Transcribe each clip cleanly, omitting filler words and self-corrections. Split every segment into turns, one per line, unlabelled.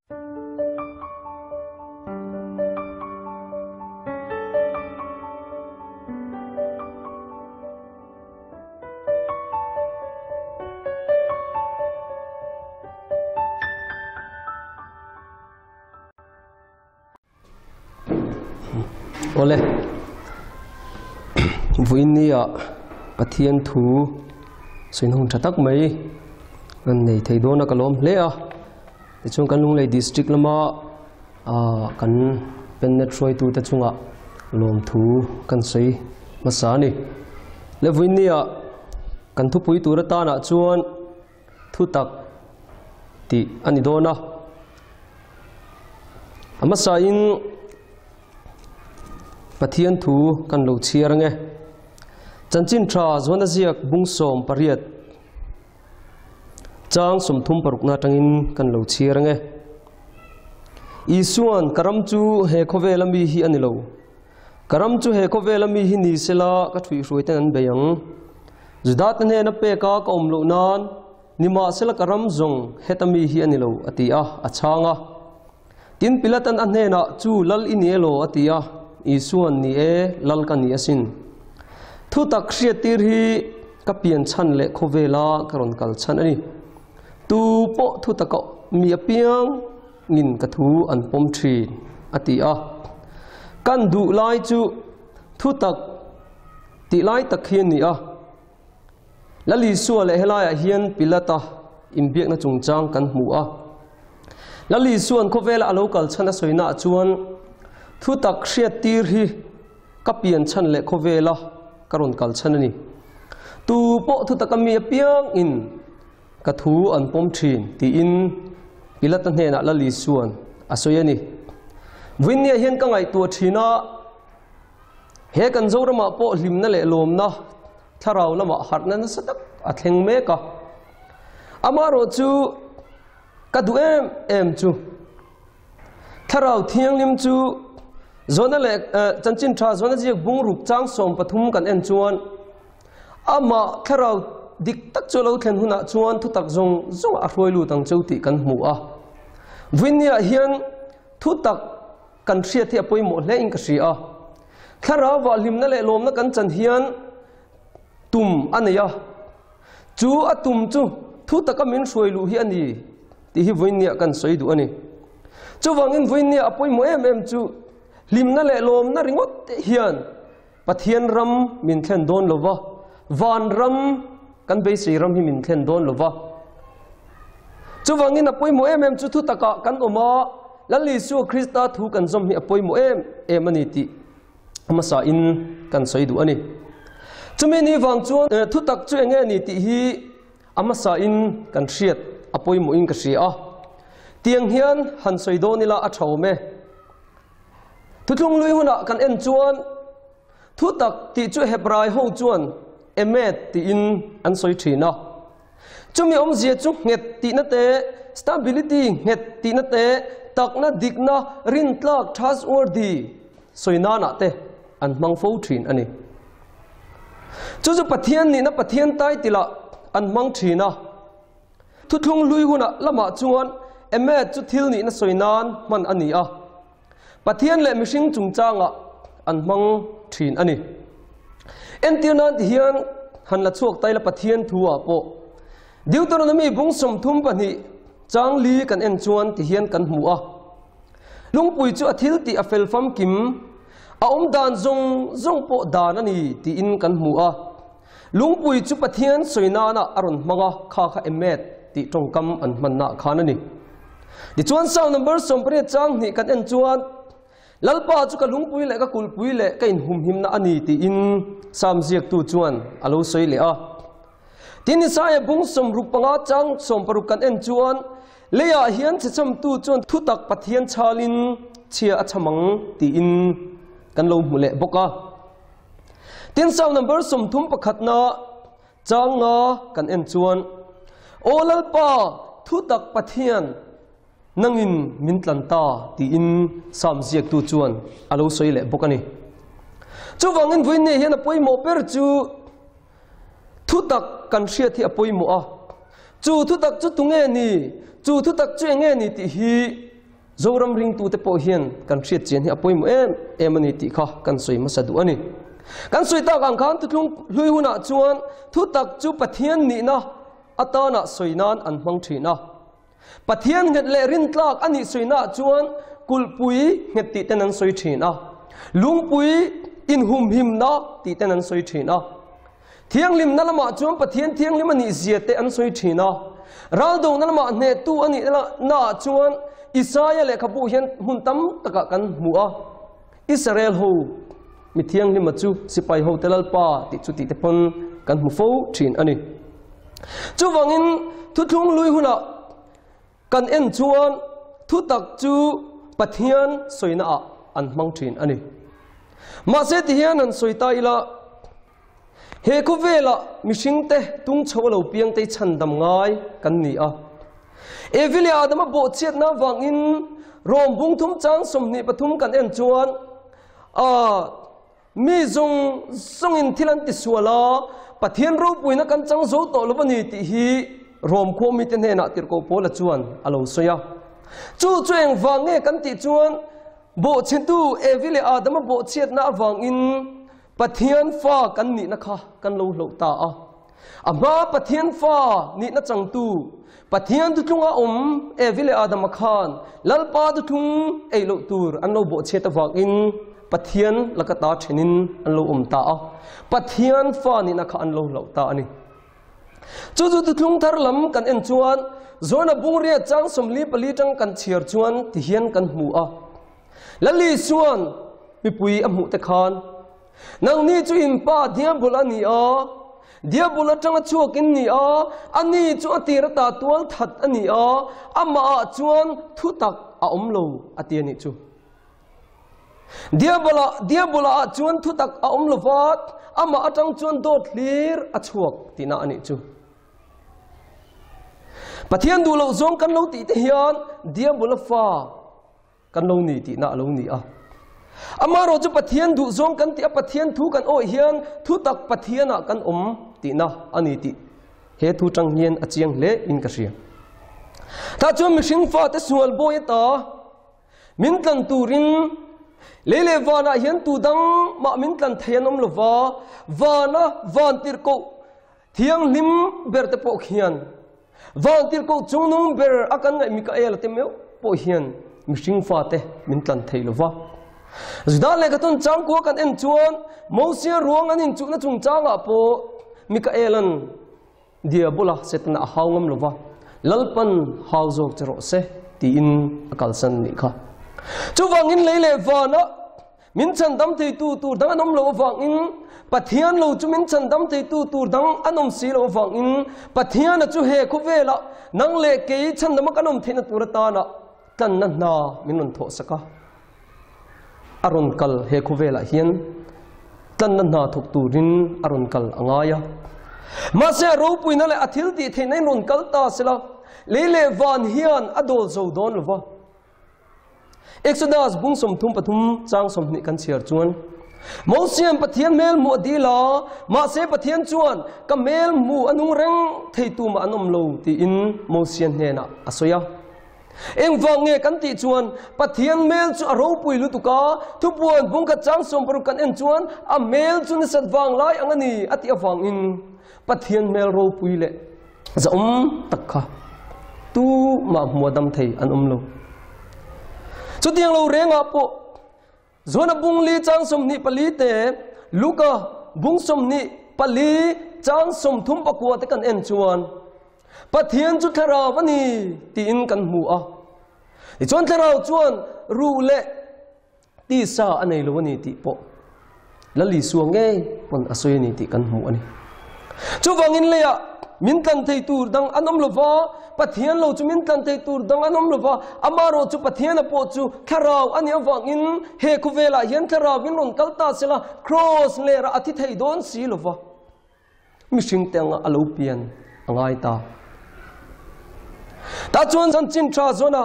Awle, vawiinnia Pathian thu sawi hun tha tak mai an nei thei dawn a ka lawm hle a. Tichuan kan Lunglei District lama ah kan pennet hruaitute chungah lawmthu kan sawi hmasa a ni. Le vawiinnia kan thupui tur atanah chuan Thu tak tih a ni dawn a. A hmasain Pathian thu kan lo chhiar ange. Chanchin tha zuan a ziak bung 18 chang 36 atangin kan lo chhiar ange. Isuan ka ram chu he khawvela mi hi a ni lo. Ka ram chu he khawvela mi hi ni sela ka thuihhruaiten an bei ang. Judate hnena peka ka awm loh nan nimahsela ka ram zawng heta mi hi a ni lo, a ti a, a chhang a. Tin, Pilatan a hnenah, Chu lal i ni elaw? a ti a. Isuan, Ni e, lal ka ni asin. Thutak hriattir hi ka pian chhan leh khawvela ka rawn kal chhan a ni. Tu pawh thutaka mi apiang ngin ka thu an pawm thin, a ti a. Kan duh lai chu thutak Tih lai tak hi a ni a. Lal Isua leh helaiah hian Pilata inbiakna chungchang kan hmu a. Lal Isua'n khawvela a lo kal chhan a sawinaah chuan thutak hriattir hi ka pian chhan leh khawvela ka rawn kal chhan a ni. Tu pawh thutak a mi apiangin ka thu an pawm thin tiin Pilata hnenah Lal Isua'n a sawi a ni. Vawiinniah hian ka ngaihtuah thin a. He kan Zoramah pawh hlimna leh lawmna thlarau lamah harhna nasa tak a thleng mek a. Amaherawh chu ka duh em em chu thlarau thianghlim chu Zona leh chanchin tha Zona ziak bungruk chang 13 kan en chuan amah thlarau dik tak chu a lo thlen hunah chuan thutak zawng zawng a hruai lut ang cheu tih kan hmu a. Vawiinniah hian thutak Kan hriat hi a pawimawh hle in ka hria a. Thlarau vah hlimna leh lawmna kan chan hian tum a nei a. Chu a tum chu thu taka min hruai luh hi a ni tih hi vawiinniah kan sawi duh a ni. Chuvangin vawiinniah a pawimawh em em chu hlimna leh lawmna ringawt hian Pathian ram min thlen dawn lo va, van ram kan beisei ram hi min thlen dawn lo va. Chuvangin a pawimawh em em chu thu takah kan awm a, Lal Isua Krista thu kan zawm hi a pawimawh em em a ni tih hmasa in kan sawi duh a ni. Chumi ni vang chuan thu tak chu enge ni tih hi a hmasa in kan hriat a pawimawh in ka hria a. Tiang hian han sawi dawn ila a tha awm e. Thuthlung lui hunah kan en chuan thutak tih chu Hebrai ho chuan emet tiin an sawi thin a. Chumi awmzia chu nghet tihna te, stability nghet tihna te, takna, dikna, rintlak, trustworthy, sawi nanah te an hmang fo thin a ni. Chu chu Pathian nihna Pathian title ah an hmang thin a. Thuthlung hlui hunah lamah chuan Emet chu thil nihna sawi nan hman a ni a, Pathian leh mihring chungchangah an hmang thin a ni. Entir nan ti hian han la chhuak ta ila Pathian thu ah pawh Deuteronomy bung 32 chang li kan en chuan ti hian kan hmu a, Lungpui chu a thil tih a fel famkim, a awm dan zawng zawng pawh dan a ni tiin kan hmu a. Lungpui chu Pathian sawi nana a rawn hmang a, kha kha Emet tih tawngkam an hmanna khan a ni. Tichuan Psalm number 18 chang hnih kan en chuan, Lalpa chu ka lungpui leh ka kulhpui leh ka inhumhimna a ni tiin Psalm ziaktu chuan a lo sawi leh a. Tin Isaiah bung 65 chang 16 kan en chuan, Leiah hian chhechamtu chuan thutak Pathian chhalin chhia a chham ang tiin kan lo hmu leh bawk a. Tin Psalm number 31 na chang nga kan en chuan, Aw Lalpa, thutak Pathian, nangin min tlan ta tiin Psalm ziaktu chuan a lo sawi leh bawk a ni. Chuvangin vawiinni hian a pawimawh ber chu thutak kan hriat hi a pawimawh a. Chu thutak chu tunge ni? Chu thutak chu enge ni tih hi? Zoram ringtute pawh hian kan hriat chian hi a pawimawh em em a ni tih kha kan sawi hmasa duh a ni. Kan sawi tak ang khan thuthlung hlui hunah chuan thutak chu Pathian nihna atana sawi nan an hmang thin a. Pathian nghet leh rintlak a nih sawinaah chuan kulhpui nghet tih ten an sawi thin a, lungpui inhumhimna tih ten an sawi thin a. Thianghlimna lamah chuan Pathian thianghlim a nih zia te an sawi thin a. Raldohna lamah hnehtu a nih naah chuan Isaia lehkhabu hian hmun tam takah kan hmu a, Israel ho mi thianghlima chu sipai hote Lalpa tih chu tih te pawn kan hmu fo thin a ni. Chuvangin thuthlung hlui hunah kan en chuan thutak chu Pathian sawinaah an hmang thin a ni. Mahse tihian han sawi ta ila, he khawvelah mihringte tung chho a lo piangte hi chhandam ngai kan ni a. Evi leh Adama bawhchhiatna avangin Rom bung thum chang 23 kan en chuan, Mi zawng zawngin thil an ti sual a, Pathian ropuina kan chang zo tawh lo a ni tih hi Rom khua mite hnenah tirhkoh Paula chuan a lo sawi a. Chu chu engvang nge kan tih chuan bawhchhetu Evi leh Adama bawhchhiatna avangin Pathian fa kan nihna kha kan lo hloh ta a. A hma Pathian fa nihna changtu, Pathian thuthlunga awm Evi leh Adama khan Lalpa thuthlung ei loh tur an lo bawhchhiat avangin Pathian laka ta thenin an lo awm ta a, Pathian fa nihna kha an lo hlauh ta a ni. Chu chu thuthlung thar lam kan en chuan Jona bungriat chang 44 tang kan chhiar chuan tihian kan hmu a. Lali chuan mipui a hmuh te khan, Nangni chu in pa Diabol a ni a, Diabol atanga chhuak in ni a, ani chu a tir ata tual that a ni a, amahah chuan thutak a awm lo, a ti a nih chu. Diabola, Diabola ah chuan thutak a awm lo va, amah atang chuan dawt hlir a chhuak tihna a nih chu. Pathian duh loh zawng kan lo tih te hian Diabola fa Kan lo ni tihna a lo ni a. Amaherawh chu Pathian duh zawng kan tih a, Pathian thu kan awih hian thutak Pathianah kan awm tihna a ni tih he thu tang hian a chiang hle in ka hria. Tah chuan mihring fate sual bawi ata min tlan turin lei leh vanah hian tu dang mah min tlan thei an awm lova, vana van tirhkoh thianghlim ber te pawh khian Van tirhkoh chungnung ber a kan ngaih Mikael te meuh pawh hian mihring fate min tlan thei lo va. Juda lehkhathawn changkua kan en chuan Mosia ruang an inchuhna chungchangah pawh Mikaelan Diabola Setana a hau ngam lo va, Lalpan hau zawk che rawh se tiin a kalsan nih kha. Chuvangin lei leh vanah Min chhandam theitu tur dang an awm loh avangin, Pathian lo chu min chhandam theitu tur dang an awm si loh avangin, Pathiana chu he khawvelah nang leh kei chhandama kan awm theihna tur atana tlanna hna min rawn thawhsak a. A rawn kal he khawvelah hian tlanna hna thawk turin a rawn kal a ngai a. Mahse a ropuina leh a thil tih theihna in rawn kal ta sela, lei leh van hian a dawl zo dawn lo va. Exodus bung 33 chang 20 kan chhiar chuan, Mosian Pathian hmel hmuh a dil a, mahse Pathian chuan ka hmel hmuh a nung reng thei tu mah an awm lo tiin Mosian hnenah a sawi a. Engvang nge kan tih chuan Pathian hmel chu a ropui lutuk a, thupuan bung khat chang 60 kan en chuan a hmel chu ni sat vang lai ang a ni a tih avangin Pathian hmel ropui leh Zahawm tak kha tu mah hmua dam thei an awm lo. Chutiang lo rengah pawh Jona bung li chang 24 te, Luka bung 24 chang 39 te kan en chuan Pathian chu thlarau a ni tiin kan hmu a. Tichuan thlarau chuan ruh leh tisa a nei lo a ni tih pawh Lal Isua ngei pawn a sawi a ni tih kan hmu a ni. Chuvangin leiah min tlan thei tur dang an awm lova, Pathian lo chu min tlan thei tur dang an awm lova, amaherawh chu Pathiana pawh chu thlarau a nih avangin he khawvelah hian thlarauin rawn kal ta sela kraws lerah a thi thei dawn si lova. Mihring te anga a lo pian a ngai ta. Tah chuan chanchin tha zawn a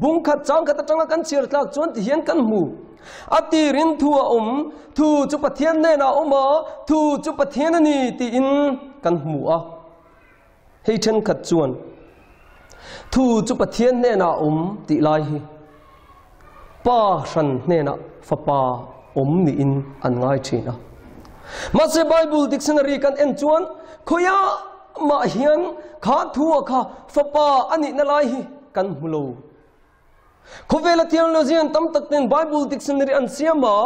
bung khat chang khat atanga kan chhiar tlak chuan ti hian kan hmu. A tirin thu a awm, thu chu Pathian hnenah a awm a, thu chu Pathian a ni tiin kan hmu a. Hei thenkhat chuan thu chu Pathian hnenah a awm tih lai hi. Pa hran hnenah Fapa awm niin an ngai thin a. Mahse Bible dictionary kan en chuan khawiah mah hian kha thua kha Fapa a nihna lai hi kan hmu lo. Khawvela theologian tam tak ten Bible dictionary an siam a,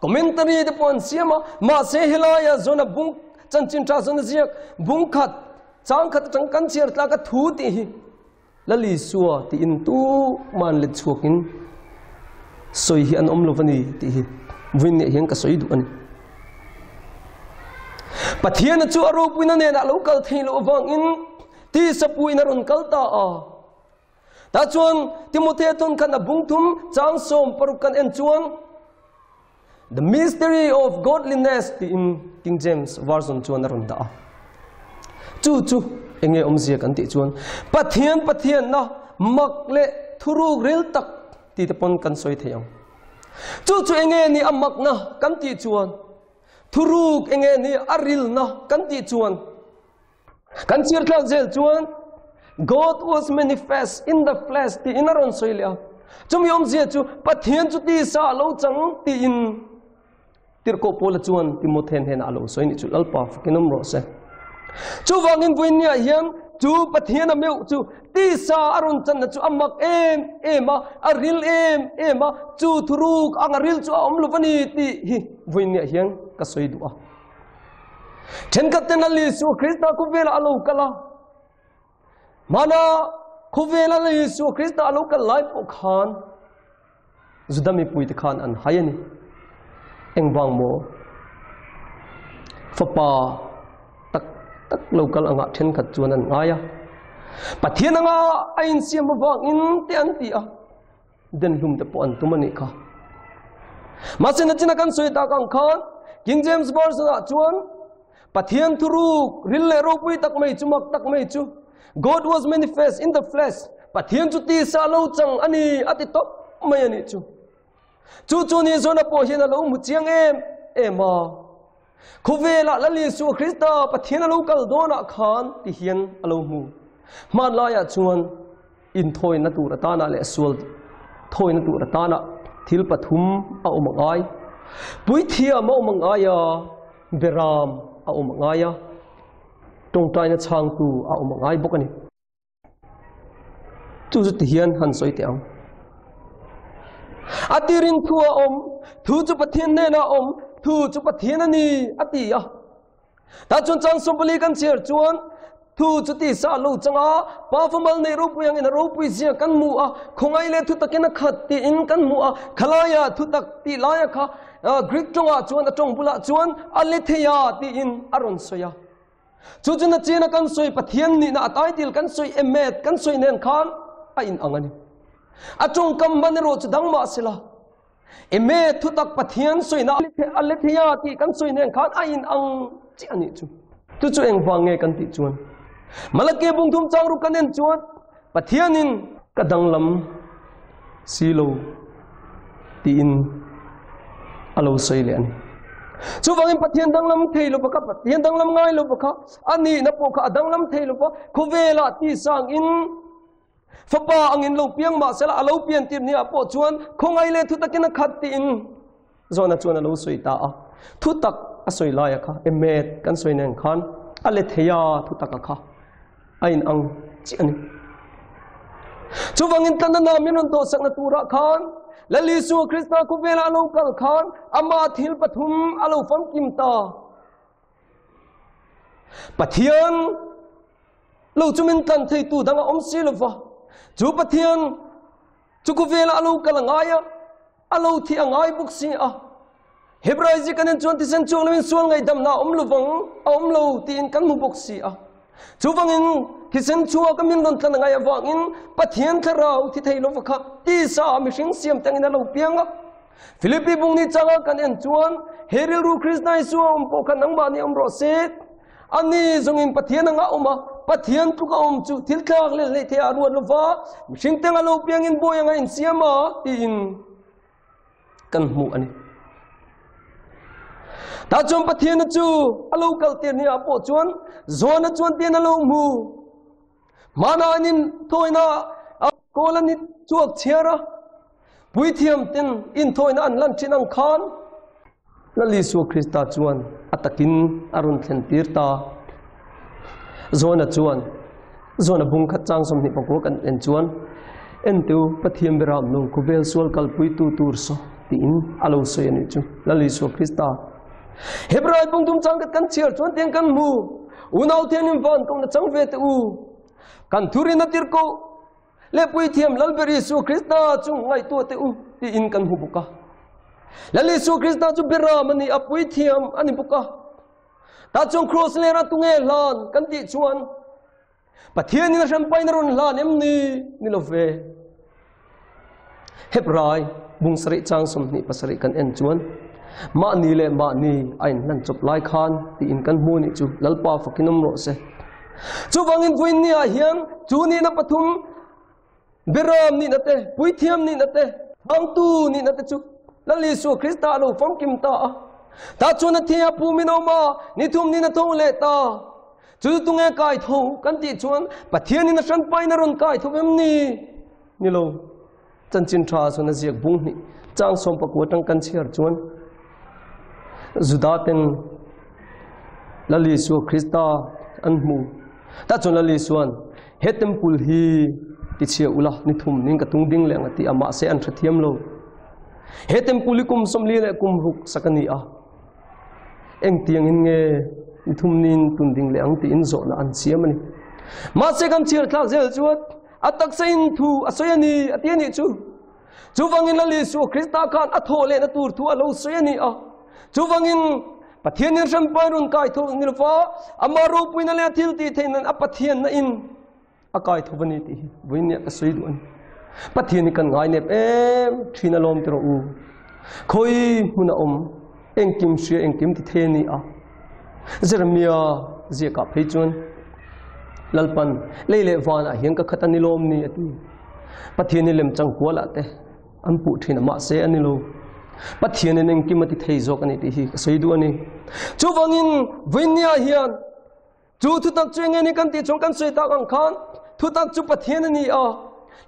commentary te pawh an siam a, mahse helaia Jona bung chanchin tha Jona ziak bung khat chang khat atang kan chhiar tlak a thu tih hi Lal Isua tiin tu man let chhuakin sawi hi an awm lo a ni tih hi vawiin nih hian ka sawi duh a ni. Pathiana chu a ropuina nenah lo kal thei loh avangin tisa puiin a rawn kal ta a. Tah chuan Timothea thun khan a bung thum chang 16 kan en chuan The mystery of godliness tiin King James Version chuan a rawn dah a. Chu chu enge awmzia kan tih chuan Pathian Pathianna mak leh thuruk ril tak ti te pawn kan sawi thei ang. Chu chu enge ni a makna kan tih chuan thuruk enge ni a rilna kan tih chuan Kan chhiar thlak zel chuan God was manifest in the flesh tiin a rawn sawi leh a. Chumi awmzia chu Pathian chu tisa a lo chang tiin Tirhkoh Paula chuan Timothy hnenah a lo sawi nih chu Lalpa fakin awm rawh se. Chuvangin vawiinniah hian chu Pathian a meuh chu tisa a rawn channa chu a mak em em a, a ril em em a, chu thuruk ang a ril chu a awm lo va ni tih hi vawiinniah hian ka sawi duh a. Thenkhat ten Lal Isua Krista khawvelah a lo kal a. Hmana khawvela Lal Isua Krista a lo kal lai pawh khan Juda mipuite khan an hai a ni. Engvang maw? Fapa tak tak lo kal angah thenkhat chuan an ngai a. Pathian anga a insiam avangin te an ti a. Den hlum te pawh an tum a nih kha. Mahse nachina kan sawi tak ang khan King James Version ah chuan Pathian thuruk ril leh ropui tak mai chu mak tak mai chu God was manifest in the flesh Pathian chu tisa lo chang a ni a ti tawp mai a nih chu. Chu chu ni zawn a pawh hian a lo hmu chiang em em a. Khawvelah Lal Isua Krista Pathian a lo kal dawnah khan ti hian a lo hmu. Hmanlaiah chuan inthawina tur atana leh sual thawina tur atana thil pathum a awm angai. Puithiam a awm angai a, beram a awm angai a, tawngtaina chhangtu a awm angai bawk a ni. Chu chu ti hian han sawi teh ang. A tirin thu a awm, thu chu Pathian hnenah a awm, thu chu Pathian a ni a ti a. Tah chuan chang 40 kan chhiar chuan thu chu tisa a lo chang a, pa famal nei ropui angin a ropui zia kan hmu a, khawngaih leh thutak in a khat tiin kan hmu a, khalaia thutak tih laia kha Greek tawngah chuan a tawng bulah chuan aletheia tiin a rawn sawi a. Chu chu nachina kan sawi Pathian nihna a title kan sawi emet kan sawi nen khan a in ang a ni. A tawngkam hman erawh chu dang mah sela emet thutak Pathian sawina aletheia tih kan sawi nen khan a in ang chiah a nih chu. Chu chu engvang nge kan tih chuan Malaki bung thum chang ruk kan en chuan Pathianin ka danglam si lo tiin a lo sawi leh a ni. Chuvangin Pathian danglam thei lo bawk a, Pathian danglam ngai lo bawk a, a nihna pawh kha a danglam thei lo va, khawvelah tisangin fapa angin lo piang mah sela a lo pian tir niah pawh chuan khawngaih leh thutakin a khat tiin Jona chuan a lo sawi ta a. Thutak a sawi laia kha, emet kan sawi nen khan a let thei a, thutak a kha a in ang chiah a ni. Chuvangin tlanna na min rawn dawhsakna turah khan Lal Isua Krista khawvela a lo kal khan amah thil pathum a lo famkim ta. Pathian lo chu min tlan theitu dang a awm si lova, chu Pathian chu khawvela a lo kal a ngai a, a lo thi a ngai bawk si a. Hebrai zik an en chuan tisen chuang loin sual ngaihdamna a awm lovang, a awm lo tiin kan hmu bawk si a. Chuvangin thisen chhuak a min rawn tlan a ngai avangin Pathian thlarau thi thei lova kha tisa a mihring siam tangin a lo piang a. Philippi bung ni changa kan en chuan he rilru Krista Isua awm pawh kha nangmahni awm rawh se. Ani zawngin Pathian anga awm a, Pathian tluk a awm chu thil thlak leh hleih theih ah ruat lova mihring teng a lo piangin bawi anga insiam a tiin kan hmuh a ni. Tah chuan Pathian chu a lo kal tir ni ah pawh chuan Jona chuan tian a lo hmu. Hmana an in thawina a kawl an i chhuak chhiar a. Puithiam ten inthawina an lan thin ang khan Lal Isua Krista chuan a takin a rawn thlen tir ta. Zona chuan Zona bung khat chang 24 kan en chuan entu Pathian beram nung khawvel sual kalpuitu tur saw tiin a lo sawi a nih chu Lal Isua Krista. Hebrai bung tum chang kan chhiar chuan tiang kan hmu unau thianin van kohna chang ve te u kan thurin a tir ko le puithiam Lalber Isua Krista chu ngaihtuah teh u tiin kan hmu bawk a. Lal Isua Krista chu beram a ni a, puithiam a ni bawk a. Tah chuan cross lera tunge hlan kan tih chuan Pathianin a hranpain a rawn hlan em ni? Ni lo ve. Hebrai bung sarih chang 27 kan en chuan mahni leh mahni a inhlan chawp lai khan tiin kan hmu nih chu Lalpa fakin awm rawh se. Chuvangin vawiin ni ah hian chu nihna pathum Beram nihna te, Puithiam nihna te, Thangtu nihna te chu Lal Isua Krista a lo famkim ta a. Tah chuan a thi a pum in a awm a, ni thum nin a tho leh ta. Chu chu tunge kai tho kan tih chuan Pathianin a hranpain a rawn kai tho em ni? Ni lo. Chanchin tha chuan a ziak bung hnih chang 19 atang kan chhiar chuan Juda ten Lal Isua Krista an hmu. Tah chuan Lal Isuan he temple hi tichhia ula ni thum ning ka tung ding leh ang a ti a, mahse an hrethiam lo. He temple hi kum 40 leh kum ruk sak a ni a. Engtiang in nge ni thum nin tun ding leh ang tiin zawhna an siam a ni. Mahse kan chhiar thlak zel chuan a taksa in thu a sawi a ni a ti a nih chu. Chuvangin Lal Isua Krista khan a thawh lehna tur thu a lo sawi a ni a. Chuvangin Pathian in hranpai run kai tho ni lova ama ropuina leh a thil tih theih nan a Pathian na in a kai tho a ni tih hi vawiin nia ka sawi duh a ni. Pathian hi kan ngai nep em thin a lawm ti rawh u. Khawi hmun a awm engkim hria engkim ti thei a ni a. Jeremia ziakah phei chuan Lalpan lei leh vanah hian ka khat a ni lawm ni a ti. Pathian hi lemchang kualah te an puh thin a mahse a ni lo. Pathian in engkim a ti thei zawk a ni tih hi ka sawi duh a ni. Chuvangin vawiinnia hian chu thutak chu enge ni kan tih chuan kan sawi tak ang khan thutak chu Pathian a ni a.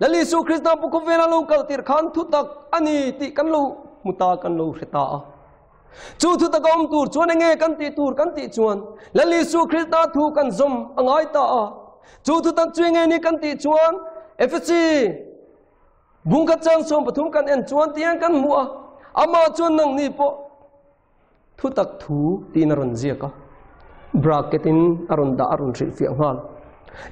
Lal Isu Krista pu khawvela lo kal tir khan thutak a ni tih kan lo hmu ta kan lo hre ta a. Chu thutak a awm tur chuan enge kan tih tur kan tih chuan Lal Isu Krista thu kan zawm a ngai ta a. Chu thutak chu enge ni kan tih chuan Efesi bungkhat chang 13 kan en chuan tiang kan hmu a. Amah chuan nang ni pawh thutak thu tiin a rawn ziak a. Bracket in a rawn dah a rawn hrilhfiah nghal.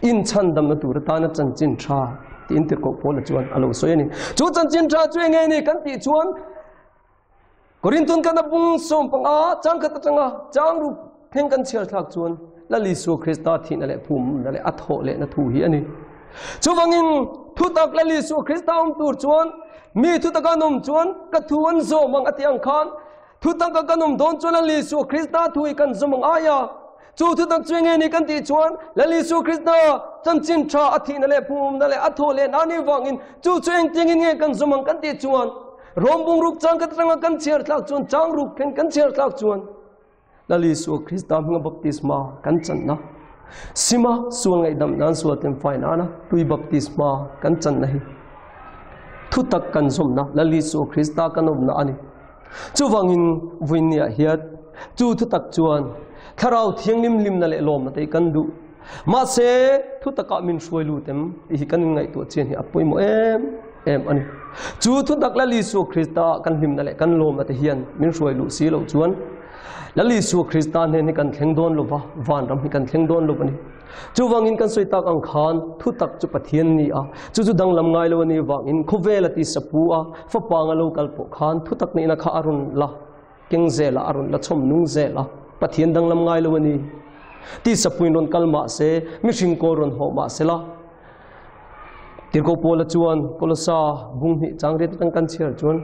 In chhan damna tur atana chanchin tha tiin tirhkoh Paula chuan a lo sawi a ni. Chu chanchin tha chu enge ni kan tih chuan Korinthun kan a bung 15 chang khat atanga chang ruk thleng kan chhiar thlak chuan Lal Isua Krista thihna leh phumna leh a thawh lehna thu hi a ni. Chuvangin thutak Lal Isua Krista awm tur chuan mi thutak an awm chuan ka thu an zawm ang a ti ang khan thutak a kan awm dawn chuan Lal Isua Krista thu hi kan zawm ang aia. Chu thutak chu enge ni kan tih chuan Lal Isua Krista chanchin tha a thihna leh phumna leh a thawh lehna a nih vangin chu chu engtiangin nge kan zawm ang kan tih chuan Rom bung ruk chang khat atanga kan chhiar thlak chuan chang ruk thleng kan chhiar thlak chuan Lal Isua Krista hminga baptisma kan channa sima sual ngaihdam nan sual temfai nana tui baptisma kan channa hi thutak kan zawmna Lal Isua Krista kan awmna a ni. Chuvangin vawiinniah hian chu thutak chuan thlarau thianghlim hlimna leh lawmna te hi kan duh. Mahse thutakah min hruai lut em tih hi kan inngaihtuah chian hi a pawimawh em em a ni. Chu thutak Lal Isua Krista kan hlimna leh kan lawmna te hian min hruai luh si loh chuan Lal Isua Krista hnen hi kan thleng dawn lova, vanram hi kan thleng dawn lo a ni. Chuvangin kan sawi tak ang khan thutak chu Pathian ni a, chu chu danglam ngai lo a ni vangin khawvel a ti sapu a, fapanga lo kal pawh khan thutak nihna kha a rawn la keng zel a, a rawn la chhawm nung zel a, Pathian danglam ngai lo a ni. Ti sapuin rawn kal mah se, mihring kawl rawn hawh mah se la. Tirhkoh Paula chuan Kolosa bung hnih chang riat atang kan chhiar chuan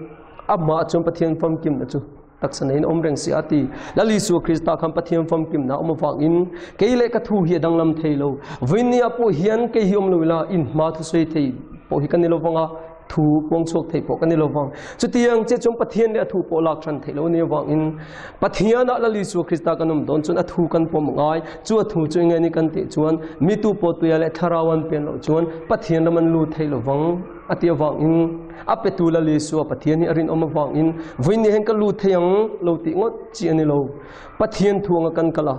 amah chuan Pathian famkimna chu taksa neiin awm reng si a ti. Lal Isua Krista khan Pathian famkimna awm avangin kei leh ka thu hi a danglam thei lo. Vawiinnia pawh hian kei hi awm lo ila in hma thusawi thei pawh hi ka ni lovang a. Thu puang chhuak thei pawh kan ni lovang. Chutiang che chuan Pathian leh a thu pawh lak hran theih lo nia vangin Pathianah Lal Isua Krista kan awm dawn chuan a thu kan pawm ngai. Chu a thu chu enge ni kan tih chuan mi tu pawh tuia leh thlarau an pian loh chuan Pathian ram an lut thei lovang a tih avangin a petu Lal Isua Pathian hi a rinawm avangin vawiin ni hian ka lut thei ang lo tih ngawt chi a ni lo. Pathian thu anga kan kal a.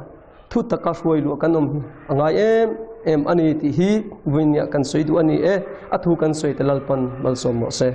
Thu taka hruai luah kan awm hi a ngai em em a ni tih hi vawinia kan sawi duh a ni e, a thu kan sawi te Lalpan malsawm rawh se.